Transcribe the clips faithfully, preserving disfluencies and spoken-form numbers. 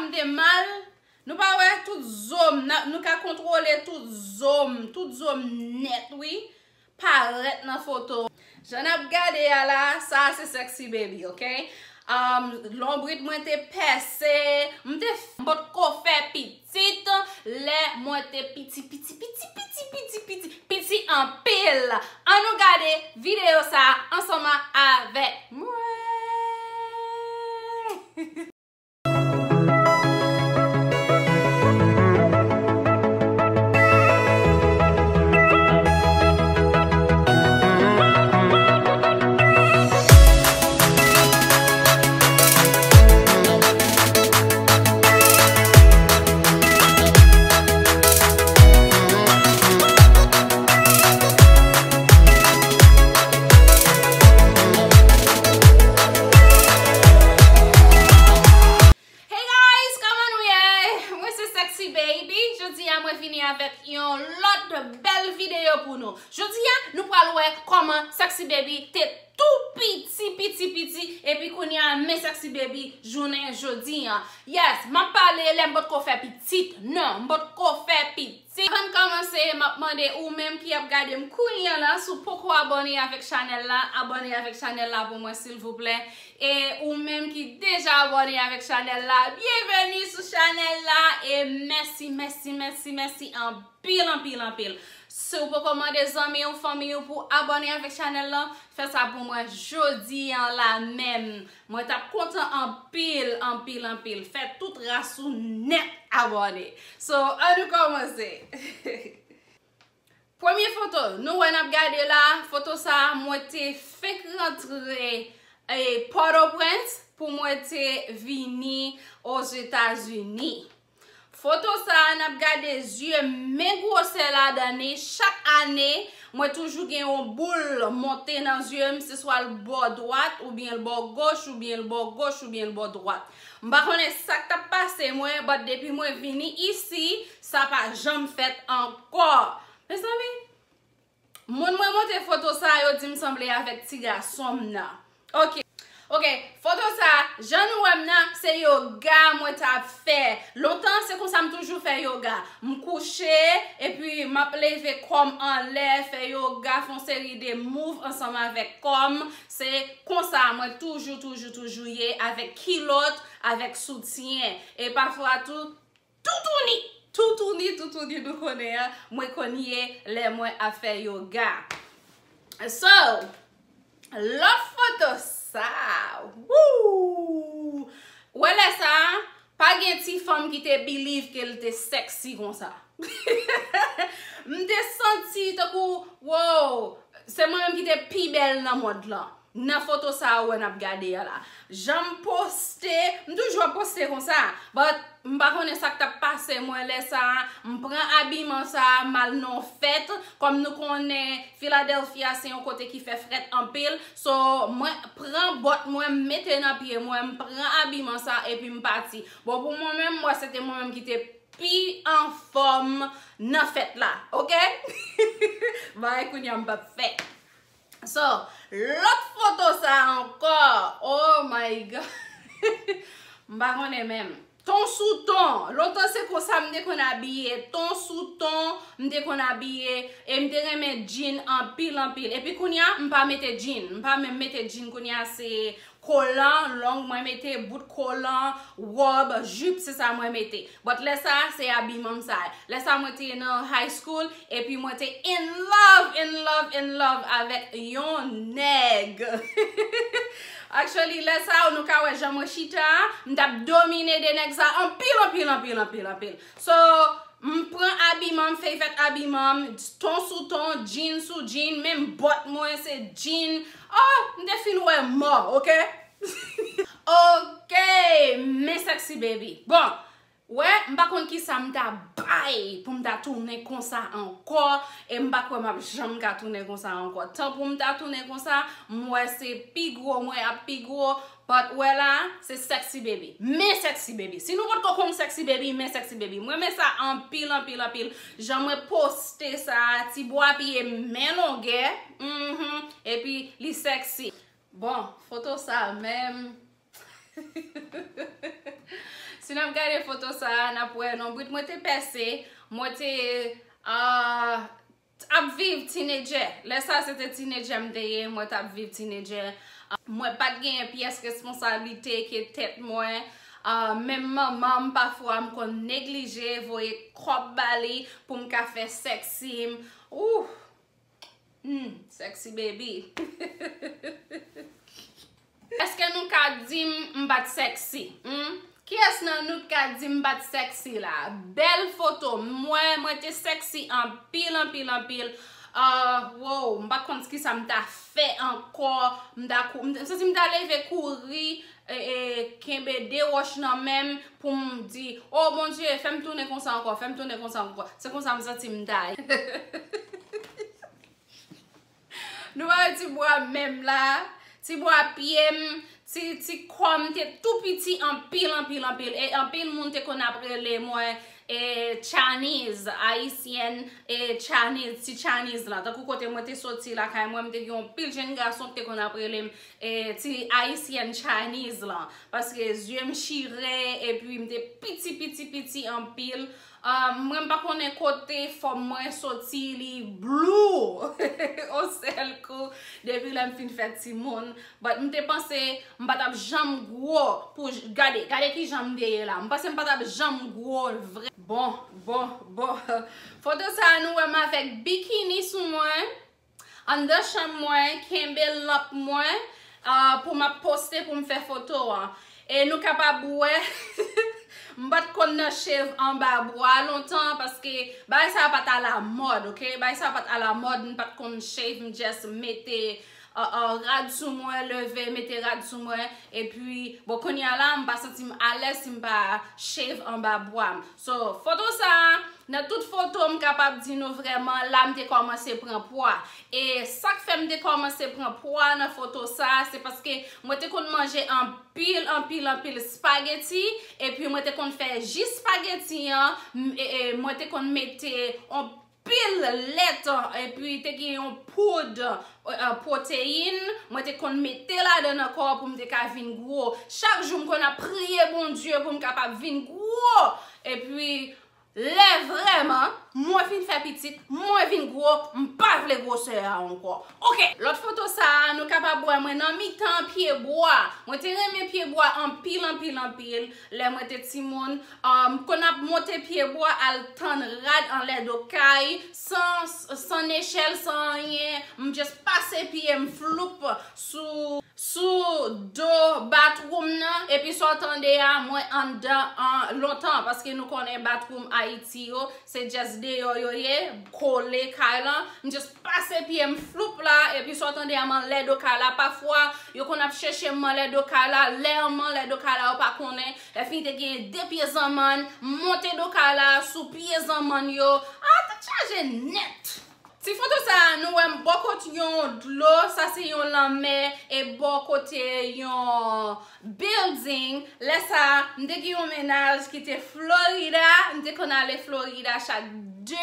M te mal. Nou pa wè tout zo m, n a, nou ka kontwole tout zo m, tout zo m nèt, wi. Parèt nan foto. Jan n ap gade a la, sa a se Sexy Baby, ok? Um, lonbrit mwen te pèse, m te f-, m potko fè pitit lè mwen te piti, piti, piti, piti, piti, piti, piti anpil. Ann nou gade videyo sa a ansanm avèk mwen. Hey guys, kòman nou ye? Mwen se Sexy Baby. Jodi a mwen vini avèk yon lòt bèl videyo pou nou. Jodi a nou pral wè kòman Sexy Baby te tou piti, piti, piti, epi kounye a men Sexy Baby jounen jodi a. Yes, m ap pale lè m potko fè pitit. Non, m potko fè pitit. Anvan n kòmanse, m ap mande ou menm ki ap gade m kounye a la, si w poko abòne avèk chanèl la, abòne avèk chanèl la pou mwen silvouplè. E ou menm ki deja abòne avèk chanèl la, byenveni sou chanèl la. E mèsi, mèsi, mèsi, mèsi anpil, anpil, anpil. Si w poko mande zanmi w, fanmi w pou abòne avèk chanèl la, fè sa pou mwen jodi a la menm. Mwen t ap kontan anpil, anpil, anpil. Fè tout ras ou nèt abòne. So, ann nou kòmanse. Premye foto, nou wè n ap gade la, foto sa a, mwen te fenk rantre, e, Pòtoprens pou mwen te vini Ozetazini. Foto sa a, n ap gade zye m, men gwosè ladan li. Chak ane, mwen toujou gen yon boul monte nan zye m, se swa l bò dwat, oubyen l bò goch, oubyen l bò goch, oubyen l bò dwat. M pa konnen sa k t ap pase mwen, but depi mwen vini isi, sa pa janm fèt ankò. Mezanmi, moun mwen montre foto sa a, yo di m sanble avèk ti gason m nan. Ok. Ok, foto sa a, jan nou wè m nan, se yoga mwen t ap fè. Lontan, se konsa m toujou fè yoga. M kouche, epi m ap leve kò m anlè, fè yoga, fè yon seri de move ansanm avèk kò m. Se konsa mwen toujou, toujou, toujou ye, avèk kilòt, avèk soutyen. E pafwa tou, toutouni, toutouni, toutouni nou konnen an, mwen konn ye lè mwen ap fè yoga. So, lòt foto sa, woo! Wè lè sa, pa gen ti fanm ki te believe ke l te sexy konsa. M te santi tankou, wow, se mwen menm ki te pi bèl nan mond lan. Nan foto sa a ou wè n ap gade a la. Jan m poste, m toujou ap poste konsa, but m pa konnen sa k t ap pase mwen lè sa a. M pran abiman sa a, m al nan yon fèt. Kòm nou konnen, Philadelphia se yon kote ki fè frèt anpil. So, mwen pran bòt mwen, m mete nan pye mwen, m pran abiman sa a, epi m pati. Bon, pou mwen menm, m wè se te mwen menm ki te pi anfòm nan fèt la, ok? Bagay kounye a m p ap fè. So, lòt foto sa ankò. Oh my God. M pa konnen menm. Ton sou ton. Lontan se konsa m te konn abiye. Ton sou ton, m te konn abiye. E m te renmen jean anpil, anpil. Epi kounye a, m pa mete jean. M pa menm mete jean kounye a, se kolan, long, mwen mete bout kolan, wòb, jip, se sa mwen mete. But lè sa, se abiman m sa. Lè sa, mwen te nan high school, epi mwen te in love, in love, in love avèk yon nèg. Actually, lè sa, nou ka wè jan mwen chita, m t ap domine de nèg sa anpil, anpil, anpil, anpil, anpil. So, m pran abiman m, feyvèt abiman m, ton sou ton, jean sou jean, menm bòt mwen se jean. Oh, m te fin wè mò, ok? Ok, men sexy baby. Bon, wè, m pa konn kisa m ta bay pou m ta tounen konsa ankò, e m pa kwè m ap janm ka tounen konsa ankò. Tan pou m ta tounen konsa, m wè se pi gwo mwen ap pi gwo, but wè la, se sexy baby. Men sexy baby. Si nou potko konn sexy baby, men sexy baby. Mwen renmen sa anpil, anpil, anpil. Jan mwen poste sa, ti bwa pye men longè. Mhm. Epi li sexy. Bon, foto sa menm. Si n ap gade foto sa a, n ap wè lonbrit mwen te pèse, mwen te, ah, ap viv tinedjè. Lè sa a, se te tinedjè m te ye, mwen t ap viv tinedjè. Ah, mwen pa t genyen pyès responsablite ke tèt mwen. Ah, menm manman m, pafwa, m konn neglije voye kòb ba li pou m ka fè sèksi m. Ouh! Hmm, sexy baby. Èske nou ka di m m pa t sexy? Hmm? Kiyès nan nou k ka di m pa t sexy la? Bèl foto. Mwen, mwen te sexy anpil, anpil, anpil. Ah, wow, m pa t konn kisa m ta fè ankò. M ta kou-, m, m santi m ta leve kouri, e, e, kenbe de wòch nan men m pou m di, "Oh, Bondye, fè m tounen konsa ankò, fè m tounen konsa ankò." Se konsa m santi m ta ye. Nou pa wè ti bwa men m la, ti bwa pye m, ti, ti kò m te tou piti anpil, anpil, anpil. E anpil moun te konn ap rele mwen, e, Chinese, Ayisyèn, e, Chinese, ti Chinese lan. Tankou kote mwen te soti lakay mwen, m te gen yon pil jèn gason ki te konn ap rele m, e, ti Ayisyèn Chinese lan. Paske zye m chire, epi m te piti, piti, piti anpil. Ah, mwen m pa konnen kote fòm mwen soti, li blou. On sèl kou, depi lè m fin fè timoun. But m te panse m pa t ap janm gwo pou j-, gade, gade kijan m te ye la. M panse m pa t ap janm gwo vre. Bon, bon, bon. Foto sa a, nou wè m avèk bikini sou mwen. Anndan chanm mwen, kenbe lanp mwen, ah, pou m ap poste pou m fè foto an. E nou kapab wè, m pa t konn nan shave anba bwa lontan, paske bagay sa a pa t alamòd, oke? Bagay sa a pa t alamòd, m pa t konn shave, m just mete, ah, ah, rad sou mwen, leve, mete rad sou mwen, epi, bon, kounye a la, m pa santi m alèz si m pa shave anba bwa m. So, foto sa a, nan tout foto, m kapab di nou vrèman, la m te kòmanse pran pwa. E sa k fè m te kòmanse pran pwa nan foto sa a, se paske mwen te konn manje anpil, anpil, anpil spageti, epi mwen te konn fè ji spageti an, m, e, e, mwen te konn mete anpil lèt, epi te gen yon poud, e, e, pwoteyin, mwen te konn mete ladan nan kò pou m te ka vin gwo. Chak jou, m konn ap priye Bondye pou m kapab vin gwo. Epi, lè vrèman mwen fin fè pitit, mwen vin gwo, m pa vle gwosè a ankò. Oke, lòt foto sa a, nou kapab wè mwen nan mitan pye bwa. Mwen te renmen pye bwa anpil, anpil, anpil. Lè mwen te timoun, ah, m konn ap monte pye bwa, al tann rad anlè do kay, san, san nechèl, san anyen. M just pase pye m floup sou sou do bathroom nan, epi sa w tande a, mwen anndan an lontan, paske nou konnen bathroom Ayiti yo, se just deyò yo ye, kole kay lan. M just pase pye m floup la, epi sa w tande a, m anlè do kay la. Pafwa, yo konn ap chèche m anlè do kay la. Lè m anlè do kay la, yo pa konnen. Lè fini te gen de pye zanmann, m monte do kay la, sou pye zanmann yo. Ah, tèt chaje nèt! Ti foto sa a, nou wè m bò kot yon dlo, sa se yon lanmè, e bò kote yon building. Lè sa a, m te gen yon mennaj ki te Florida, m te konn ale Florida chak de,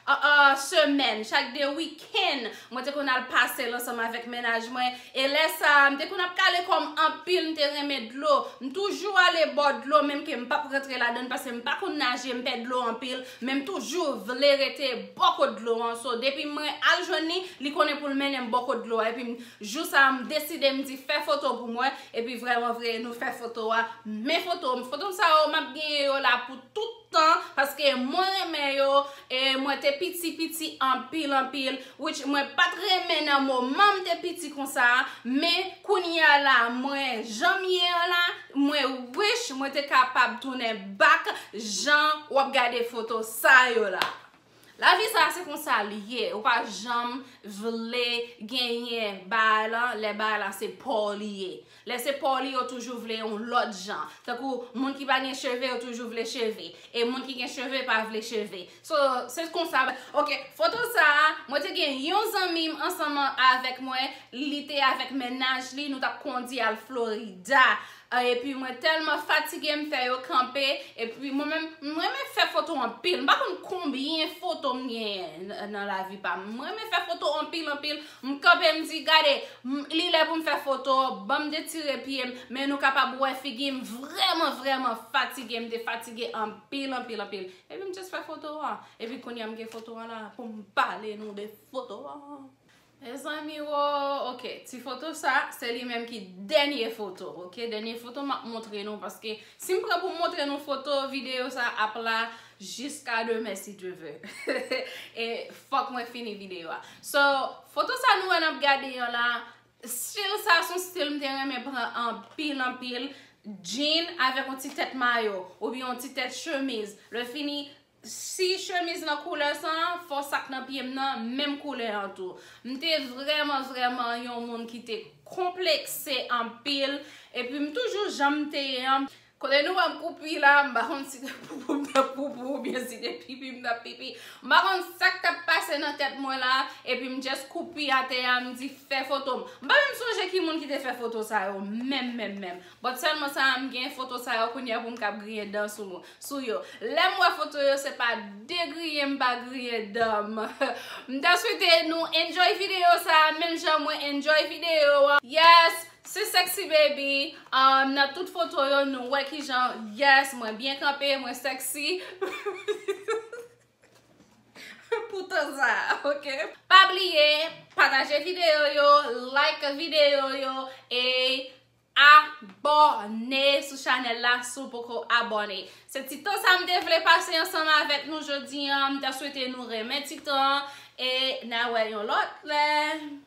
ah, ah, semèn, chak de wikenn. Mwen te konn al pase l ansanm avèk mennaj mwen. E lè sa a, m te konn ap kale kò m anpil, m te renmen dlo. M toujou ale bò dlo, menm ke m p ap rantre ladan l, paske m pa konn naje, m pè dlo anpil, men m toujou vle rete bò kot dlo an. So, depi mwen al jwenn li, li konnen pou l mennen m bò kot dlo a. Epi m, jou sa a, m deside, m di, "Fè foto pou mwen." Epi vrèman vre, nou fè foto a. Men foto, foto sa yo, m ap genyen yo la pou tout tan, paske mwen renmen yo, e mwen te piti, piti anpil, anpil, which mwen pa t renmen nan moman m te piti konsa a, men kounye a la, mwen jan m ye an la, mwen wish mwen te kapab tounen back jan w ap gade foto sa yo la. Lavi sa a se konsa li ye, ou pa janm vle genyen bagay lan, lè bagay la se pa w li ye. Lè se pa w li, yo toujou vle yon lòt jan. Tankou moun ki pa gen cheve, yo toujou vle cheve. E moun ki gen cheve pa vle cheve. So, se konsa. Oke, foto sa a, mwen te gen yon zanmi m ansanm avèk mwen, li te avèk mennaj li, nou t ap kondi al Florida. Ah, epi mwen tèlman fatige, m fè yo kanpe, epi mwen menm, m renmen fè foto anpil. M pa konn konbyen foto foto m genyen nan lavi pa m. Mwen renmen fè foto anpil, anpil. M kanpe, m di, gade, li lè pou m fè foto, ban m detire pye m, men nou kapab wè figi m vrèman, vrèman fatige. M te fatige anpil, anpil, anpil. Epi m just fè foto a. Epi kounye a m gen foto a la pou m pale nou de foto a. Mezanmi, wo, ok. Ti foto sa, se li menm ki dènye foto, ok? Dènye foto m ap montre nou, paske si m pran pou m montre nou foto, videyo sa ap la jiska demen, si Dye ve. E fòk mwen fini videyo a. So, foto sa nou wè n ap gade an la, stil sa se yon stil m te renmen pran anpil, anpil. Jean avèk yon ti tèt mayo, oubyen yon ti tèt chemiz. Lè fini, si chemiz nan koulè sa, fò sa k nan pye m nan menm koulè an tou. M te vrèman, vrèman yon moun ki te konplekse anpil. Epi m toujou jan m te ye an. Kote nou wè m koupi la, m pa konn si te poupou m t ap poupou oubyen si te pipi m t ap pipi. M pa konn sa k t ap pase nan tèt mwen la, epi m just koupi atè a, m di fè foto m. M pa menm sonje ki moun ki te fè foto sa yo, menm, menm, menm. But sèlman sa, m gen foto sa yo kounye a pou m kab griyen dan sou, sou yo. Lè m wè foto yo, se pa degriye m pa griyen dan m. M ta swete nou enjoy videyo sa, menm jan mwen enjoy videyo a. Yes, se sexy baby. Um, nan tout foto yo, nou wè kijan, yes, mwen byen kanpe, mwen sexy. Pou tan sa, ok? Pa bliye, pataje videyo yo, like videyo yo, e abòne sou chanèl la si w poko abòne. Se ti tan sa m te vle pase ansanm avèk nou jodi an. M ta swete nou renmen ti tan an, e n a wè yon lòt lè.